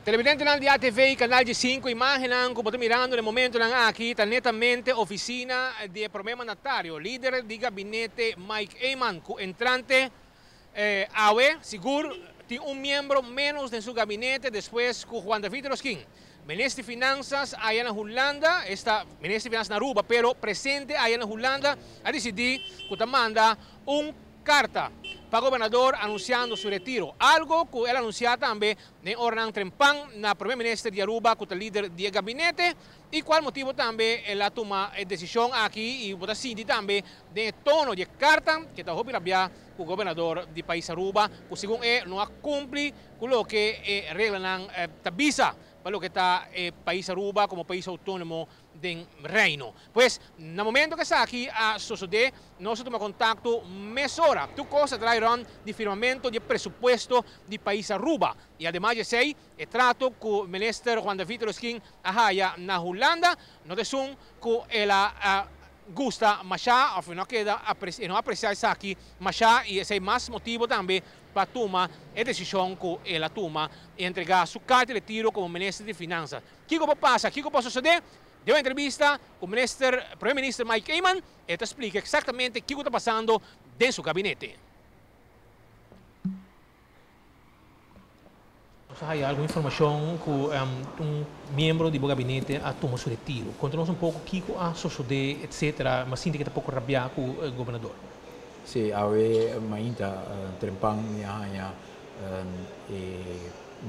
Televidentenan di ATV Canal 5, imagennan ku bo ta mirando na e momentonan aki ta netamente ofisina di e prome mandatario, lider di gabinete Mike Eman, ku entrante awe sigur tin un miembro menos den su gabinete despues ku Juan David Rosquin, minister di Finanzas aya na Hulanda, esta minister di Finanzas na Aruba pero presente aya na Hulanda, a disidí ku ta manda un karta pa gobernador anunsiando su retiro, algo ku el a anunsiá tambe den oranan trempan na prome minister di Aruba ku ta lider di e gabinete i kual motibu tambe el a tuma e desishon aki i bo ta sinti tambe den e tono di e karta ke ta hopi rabiá ku gobernador di pais Aruba ku segun e no a kumpli ku loke e reglanan ta bisa pa loke ta e pais Aruba komo pais outónomo den Reino. Pues, na momento ku esaki a sosodé, nos a tuma kontakto mesora. Tur kos a drai rònt di firmamentu di e presupuesto di pais Aruba. I ademas di esei, e trato ku Minister Juan David Rosquin a haya na Hulanda no ta esun ku el a gusta mashá òf e no a keda e no a apresiá esaki mashá i esei mas motibu tambe pa tuma e desishon ku el a tuma i entregá su karta di retiro komo Minister di Finansa. Kiko por pasa? Kiko por sosodé? Den un entrevista ku minister Prome Minister Mike Eman, e ta splika eksaktamente kiko ta pasando den su gabinete. Nos a haya algun informashon ku un miembro di bo gabinete a tuma su retiro. Konta nos un poko kiko a sosodé etsetera. Mi a sinti ke ta poko rabiá ku e gobernador. Sí, awe mainta trempan mi a haña e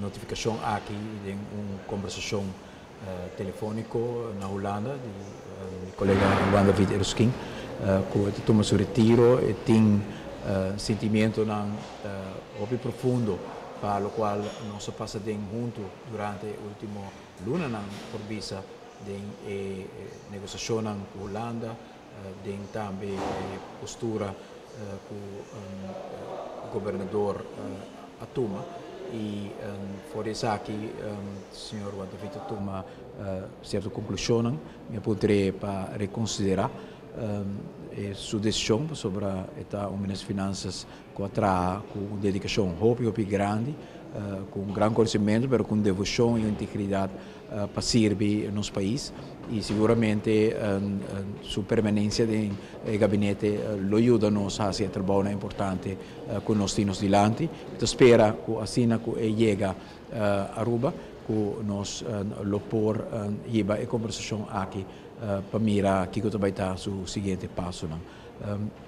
notifikashon aki den un kombersashon telefóniko na Hulanda di mi kolega Juan David Eroskin ku e ta tuma su retiro. E tin sentimientonan hopi profundo pa lokual nos a pasa den huntu durante e último lunanan por bisa den e negosiashonnan ku Hulanda, den tambe e postura ku gobernador a tuma i for di esaki señor Juan David a tuma sierto konklushonnan. Mi a puntr'é pa rekonsiderá su desishon pasobra e ta un minister di Finansas ku a traha ku un dedikashon hopi hopi grandi, ku un gran konosementu pero ku un devoshon i un integridat pa sirbi nos pais y seguramente su permanencia den e gabinete lo yuda nos haci e trabounan importante cu nos tin nos dilanti. Mi ta spera cu asina cu e yega Aruba cu nos lo por hiba e conversacion aki pa mira kico ta bay ta su siguiente pasonan.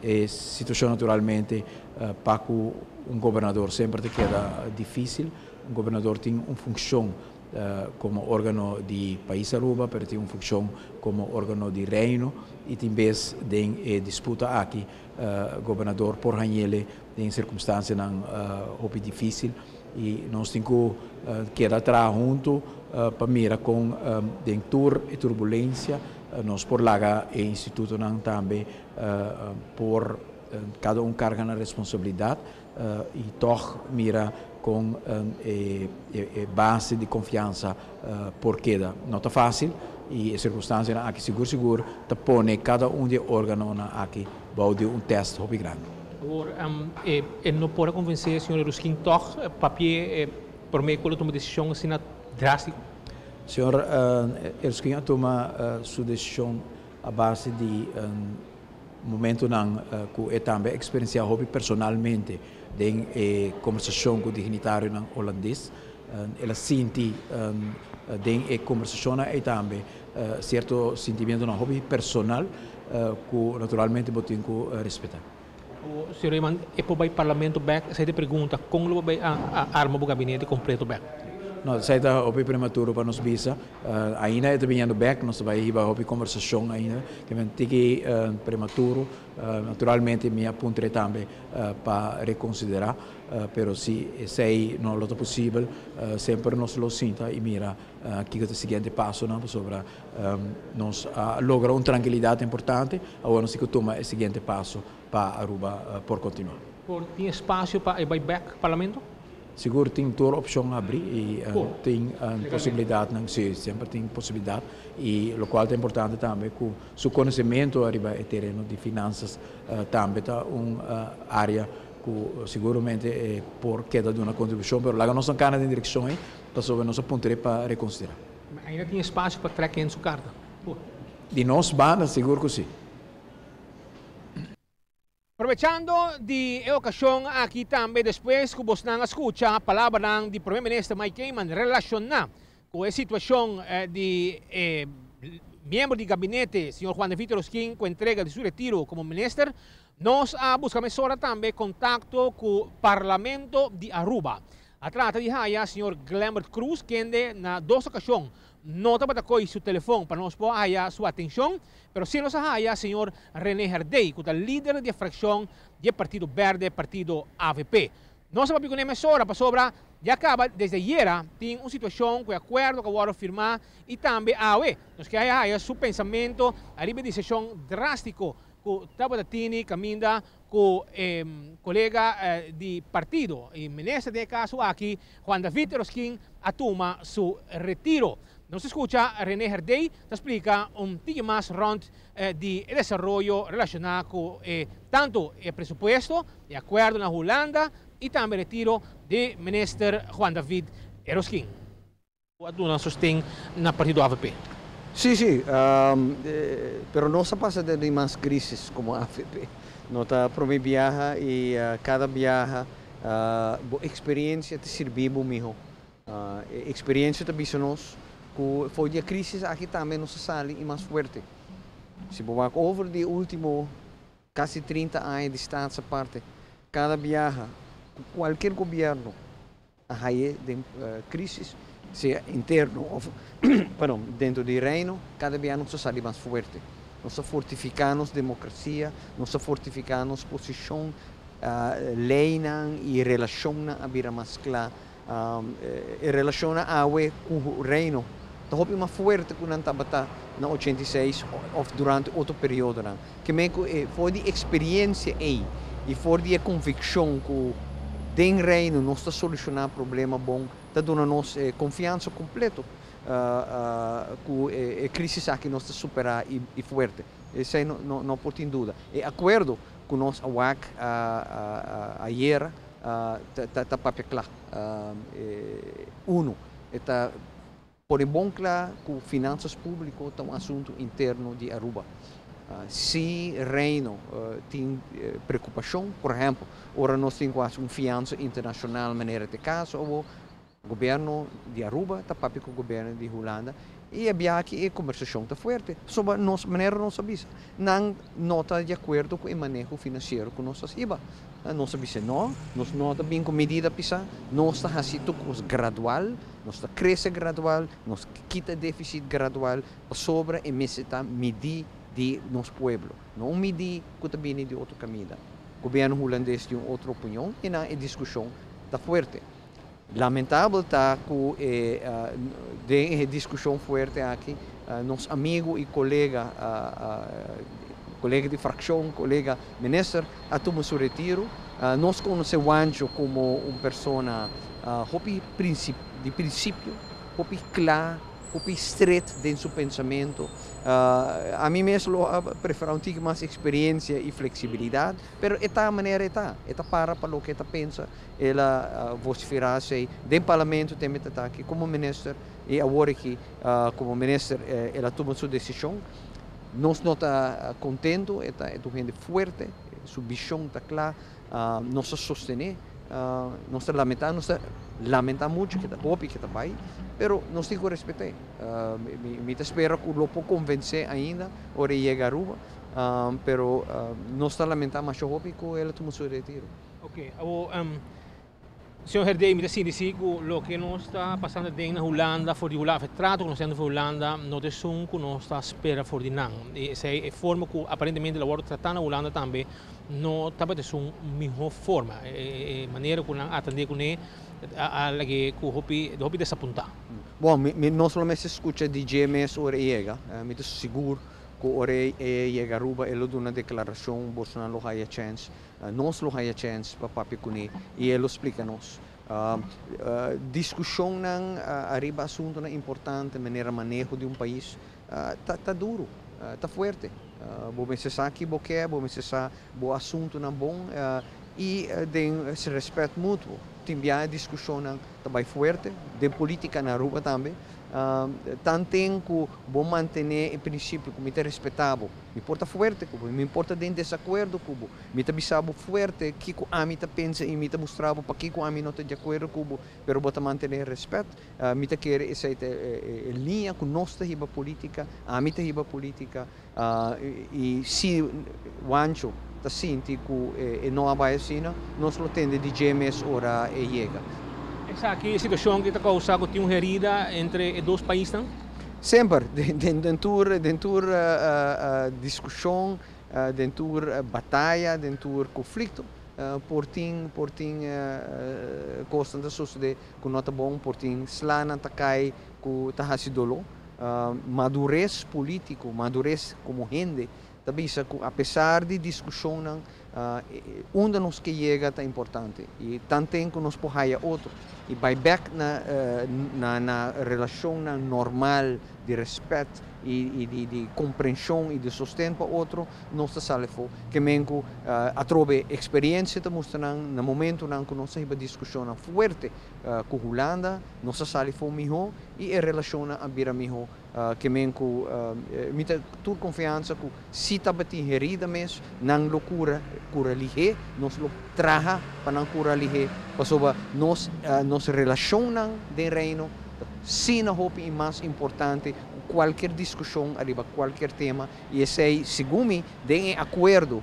E situacion naturalmente pa cu un gobernador semper ta keda dificil. Un gobernador tin un funcion komo órgano di pais Aruba, pero tin un funkshon komo órgano di Reino i tin bes den e disputa aki gobernador por hañ'ele den sirkumstansianan hopi difísil i nos tin ku keda traha huntu pa mira kon den tur e turbulensia nos por laga e institutonan tambe por kada un karga nan responsabilidat. I tòg mira kon e base di konfiansa por keda. No ta fásil i e sirkunstansianan aki sigur sigur ta pone kada un di e órganonan aki bou di un tèst hopi grandi. Awor, e no por a konvensé señor Eruskin tòg papia promé ku el a tuma desishon asina drástiko? Señor Eruskin a tuma su desishon a base di Momentonan ku e tambe a eksperensiá hopi personalmente den e kombersashon ku dignitarionan holandes. El a sinti den e kombersashonnan ei tambe sierto sintimientonan hopi personal ku naturalmente bo tin ku respetá. Señor Eman, e por bai Parlamento bek? Esei ta e pregunta, kon lo bo bai a arma bo gabinete kompleto bek? No, esei ta hopi prematuro pa nos bisa. Ainda e ta biniendo bek, nos ta bai hiba hopi kombersashon ainda, ke men tiki prematuro. Naturalmente mi a puntra e tambe pa rekonsiderá, pero si esei no lo ta posibel, semper nos lo sinta i mira kiko ta e siguiente pasonan, pasobra nos a logra un trankilidat importante, awor nos tin ku tuma e siguiente paso pa Aruba por kontinuá. Por tin espasio pa e bai bek Parlamento? Sigur tin tur opshon abri i tin posibilidatnan, si, semper tin posibilidat i lokual ta importante tambe ku su konosementu ariba e tereno di finansas tambe ta un área ku siguramente e por keda duna kontribushon, pero laga nos no kana den direkshon ei. Pasobra nos a puntr'é pa rekonsiderá. Ainda tin espasio pa trek in su karta? Di nos banda sigur ku si. Aprovechando di e okashon aki tambe despues ku bosnan a skucha palabranan di Prome Minister Mike Eman relashoná ku e situashon di e miembro di gabinete señor Juan David Rosquin ku entrega di su retiro komo minister, nos a buska mesora tambe kontakto ku Parlamento di Aruba. A trata di haya señor Glembert Croes kende na dos okashon no tabata koy su telefon pa nos por haya su atenshon, pero si nos a haya señor Rene Herdey ku ta lider di e frakshon di e partido berde, partido avp. Nos a papia kuné mesora pasobra ya kaba desde ayera tin un situashon ku e akuerdo ku a wòrdu firmá i tambe awe nos ke haya haya su pensamento ariba e desishon drástiko ku tabata tini kaminda ku e kolega di partido i minister den e kaso aki, Juan David Eroskin, a tuma su retiro. Nos ta skucha Rene Herdey ta splika un tiki mas rònt di e desaroyo relashoná ku e tantu e presupuesto, e akuerdo na Hulanda i tambe retiro di minister Juan David Eroskin. A duna sosten na partido avp. Sí, sí, pero nos a pasa den di mas crisis como avp. No ta prome biaha y cada biaha bo experiencia ta sirbi bo miho. E experiencia ta bisa nos cu for di e crisis aki tambe nos a sali y mas fuerte. Si bo wak over di e ultimo casi 30 aña di Staats Aparte, cada biaha cu cualkier gobierno a haye den crisis, sea interno of perdon, dentro di Reino, cada bia nos ta sali mas fuerte. Nos ta fortifica nos democracia, nos ta fortifica nos posicion, leynan y relacionnan a bira mas cla. E relacionnan awe cu Reino ta hopi mas fuerte cu nan tabata na 86 of durante otro periodonan. Ke men ku e for di eksperiencia ei i for di e konvikshon ku den Reino nos ta solushoná problema bon, ta duna nos e konfiansa kompleto ku e krisis aki nos ta superá i fuerte. Esei no por tin duda. E akuerdo ku nos a wak ayera ta papia kla. Uno, e ta pone bon kla ku finansas públiko ta un asuntu interno di Aruba. Si Reino tin preokupashon, por ehèmpel, ora nos tin ku hasi un fiansa internashonal manera ta e kaso awor, gobièrnu di Aruba ta papia ku gobièrnu di Hulanda i e biaha aki e kombersashon ta fuerte. Pasobra nos, manera nos a bisa, nan no ta di akuerdo ku e maneho finansiero ku nos a hiba. Nos a bisa no, nos no ta bin ku medida pisá, nos ta hasi tur kos gradual. Nos ta krese gradual, nos kita deficit gradual, pasobra e mester ta midí di nos pueblo, no un midí ku ta bini di otro kaminda. Gobierno Hulandes tin un otro opinion i nan e diskushon ta fuerte. Lamentabel ta ku e den e diskushon fuerte aki nos amigu i kolega, kolega di frakshon, kolega minister a tuma su retiro. Nos konosé Juancho komo un persona Hopi di prinsipio, hopi kla, hopi stret den su pensamentu. Ami mes lo a preferá un tiki mas eksperensia i fleksibilidat, pero e ta manera e ta. E ta para pa loke e ta pensa. El a vosiferá esei den parlamento tembe ta ta aki komo minister i awor aki komo minister el a tuma su desishon. Nos no ta kontentu, e ta un hende fuerte, su vishon ta kla. Nos ta sostené, nos ta lamentá, nos ta lamentá mucho ke ta hopi ke ta bai, pero nos tin ku respet'é. Mi ta spera ku lo por konvensé ainda ora e yega Aruba, pero nos ta lamentá masha hopi ku el a tuma su retiro. Oke, awor Señor Herdey, mi ta sinti si ku loke nos ta pasando den na Hulanda for di Hulanda, of e trato ku nos ta hendo for di Hulanda no ta esun ku nos ta spera for di nan. I esei e forma ku aparentemente lo wòrdu tratá na Hulanda tambe no tabata esun mihó forma. E manera ku nan atendé kuné a lag'é ku hopi hopi desapuntá. Bon, mi no solamente skucha di dje mes ora e yega, mi ta sigur ku ora e yega Aruba e lo duna deklarashon, bosonan lo haya chèns Nos lo haya chèns pa papia kuné i e lo splika nos. Diskushonnan ariba asuntunan importante manera maneho di un pais ta duru, ta fuerte. Bo mester sa ki bo ke, bo mester sa bo asuntunan bon i den rèspèt mutuo. Tin biaha discusionnan ta bay fuerte, den politica na Aruba tambe. Tanten cu bo mantene e principio cu mi ta respeta bo, mi por ta fuerte cu bo, mi por ta den desacuerdo cu bo, mi ta bisa bo fuerte kico ami ta pensa y mi ta mustra bo pakico ami no ta di acuerdo cu bo, pero bo ta mantene e respet. Mi ta kere esey ta e liña cu nos ta hiba politica, ami ta hiba politica y si Juancho ta sinti cu e no a bay asina, nos lo tende di dje mes ora e yega. Esaki e situacion ki ta causa cu tin un herida entre e dos paisnan? Semper, den tur den tur discusion, den tur bataya, den tur conflicto por tin por tin cosnan ta sucede cu no ta bon, por tin slanan ta cay cu ta haci dolo. Madurez politico, madurez como hende ta bisa cu apesar di discusionnan, unda nos ke yega ta importante y tanten cu nos por haya otro y bay bek na na na relacionnan normal di respet y di di comprension y di sosten pa otro, nos ta sali afo. Ke men cu atrobe experiencia ta mustra nan na momentonan cu nos a hiba discusionnan fuerte cu Hulanda, nos a sali afo miho y e relacionnan a bira miho. Ke men ku mi ta tur konfiansa ku si tabatin herida mes, nan lo kura, kura lihé, nos lo traha pa nan kura lihé, pasobra nos nos relashonnan den Reino ta asina hopi i mas importante ku kualkier diskushon ariba kualkier tema, i esei segun mi den e akuerdo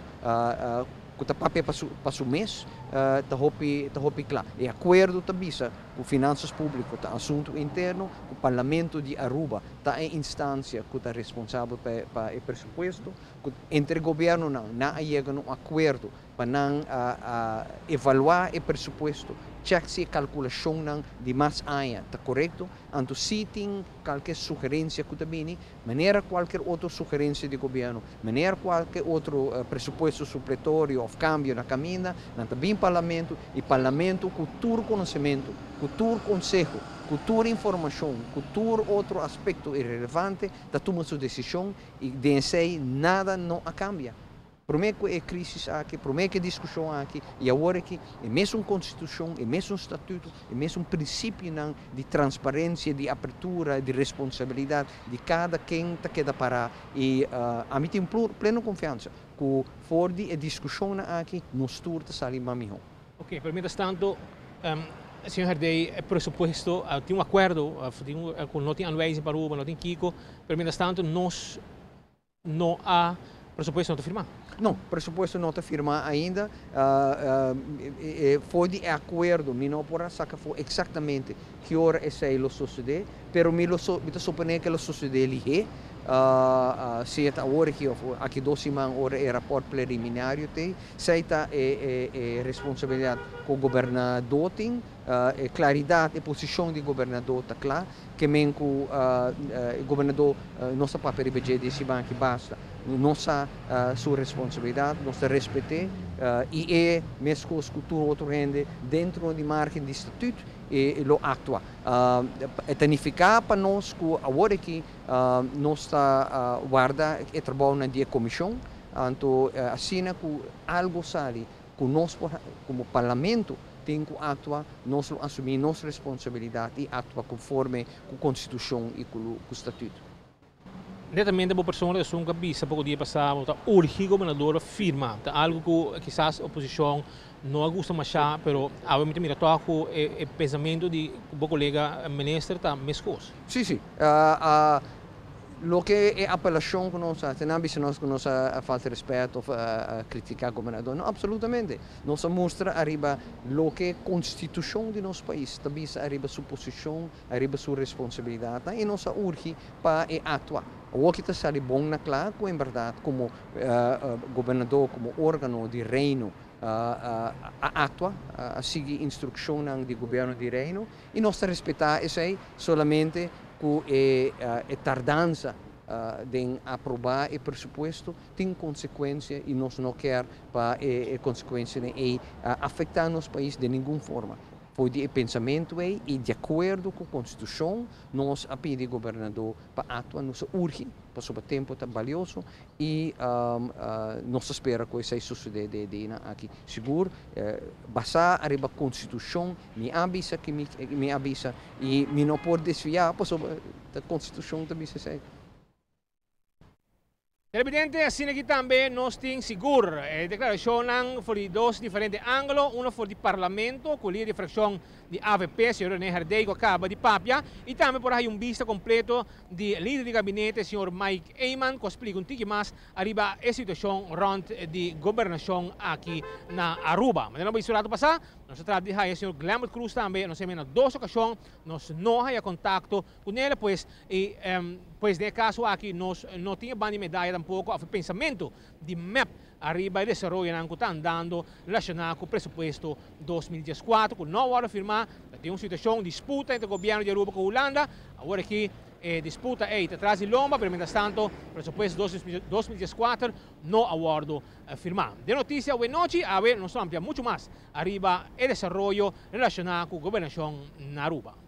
ku ta papia pa su pa su mes ta hopi ta hopi kla. E akuerdo ta bisa ku finansas públiko ta asuntu interno, ku Parlamento di Aruba ta e instansia ku ta responsabel pa e pa e presupuesto, ku entre gobièrnunan nan a yega na un akuerdo pa nan a a evaluá e presupuesto, chèk si e kalkulashonnan di mas aña ta korekto, anto si tin kalke sugerensia ku ta bini, manera kualker otro sugerensia di gobièrnu, manera kualke otro presupuesto supletorio òf kambio na kaminda, nan ta bin Parlamento i Parlamento ku tur konosementu, ku tur konseho, ku tur informashon, ku tur otro aspekto irelevante ta tuma su desishon i den esei nada no a kambia. Promé ku e krísis aki, promé ku e diskushon aki i awor aki, e mesun konstitushon, e mesun statuto, e mesun prinsipionan di transparensia, di apertura, di responsabilidat di kada ken ta keda pará. I ami tin pleno konfiansa ku for di e diskushonnan aki nos tur ta sali mas mihó. Oke, pero mientras tanto, señor Herdey, e presupuesto, tin un akuerdo, tin ku no tin aanwijzing pa Aruba, no tin kiko, pero mientras tanto nos No a presupuesto no ta firmá? No, presupuesto no ta firmá ainda. For di e akuerdo mi no por a saka afó eksaktamente ki ora esei lo sosodé, pero mi lo mi ta suponé ke lo sosodé lihé, sea ta awor aki òf aki dos siman ora e rapòrt preliminario t'ei. Esei ta e e responsabilidat ku gobernadó tin. E klaridat, e posishon di gobernadó ta kla. Ke men ku e gobernadó no sa papia riba dje di siman aki basta. Nos sa su responsabilidat, nos ta respet'é i e meskos ku tur otro hende dentro di margen di statut e lo aktua. E ta nifiká pa nos ku awor aki nos ta warda e trabounan di e komishon, anto asina ku algu sali ku nos por komo parlamento tin ku aktua, nos lo asumí nos responsabilidat i aktua konforme ku konstitushon i ku statut. Netamente bo persona ta esun ku a bisa poko dia pasá bo ta urgi gobernador pa firma. Ta algu ku kisas oposishon no a gusta mashá, pero awe mi ta mira tòg ku e pensamentu di bo kolega minister ta meskos. Sí, sí. Loke e apelashon ku nos a hasi, nan a bisa nos ku nos a falta respet òf a kritiká gobernador. No, apsolutamente. Nos a mustra ariba loke konstitushon di nos pais ta bisa ariba su posishon, ariba su responsabilidatnan i nos a urgi pa e aktua. Awor ki ta sali bon na kla ku en bèrdat komo gobernador, komo órgano di Reino a aktua, a sigui instrukshonnan di gobièrnu di Reino i nos ta respetá esei solamente ku e tardansa den aprobá e presupuesto tin konsekuensia i nos no kier pa e konsekuensianan ei afektá nos pais den ningun forma. For di e pensamento ei y di acuerdo cu Constitucion nos a pidi Gobernador pa actua, nos a urgi pasobra tempo ta balioso y nos ta spera cu esey sucede den e dianan aki. Sigur basa ariba Constitucion mi a bisa ki mi a bisa y mi no por desvia pasobra ta Constitucion ta bisa esey. Televidente, asina aki tambe nos tin sigur e declaracionnan for di dos diferente angulo, uno for di Parlamento cu lider di fraccion di avp, señor Rene Herdey cu a caba di papia, y tambe por a haya un bista completo di lider di gabinete, señor Mike Eman, cu a splica un tiki mas ariba e situacion rond di gobernacion aki na Aruba. Manera nos a bisa un rato pasa, nos a trata di haya señor Glenbert Croes tambe, nos a yama na dos ocasion, nos no a haya contacto cu nel, pues, y pues den e caso aki nos no tin e banda di medaya tampoco of e pensamento di mep ariba e desaroyonan cu ta andando relaciona cu presupuesto 2014 cu no a wordo firma. Ta tin un situacion disputa entre gobierno di Aruba cu Hulanda. Awor aki e disputa ey ta tras di lomba, pero mientras tanto presupuesto 2014 no a wordo firma. Den noticia awe nochi, awe nos lo amplia mucho mas ariba e desaroyo relaciona cu gobernacion na Aruba.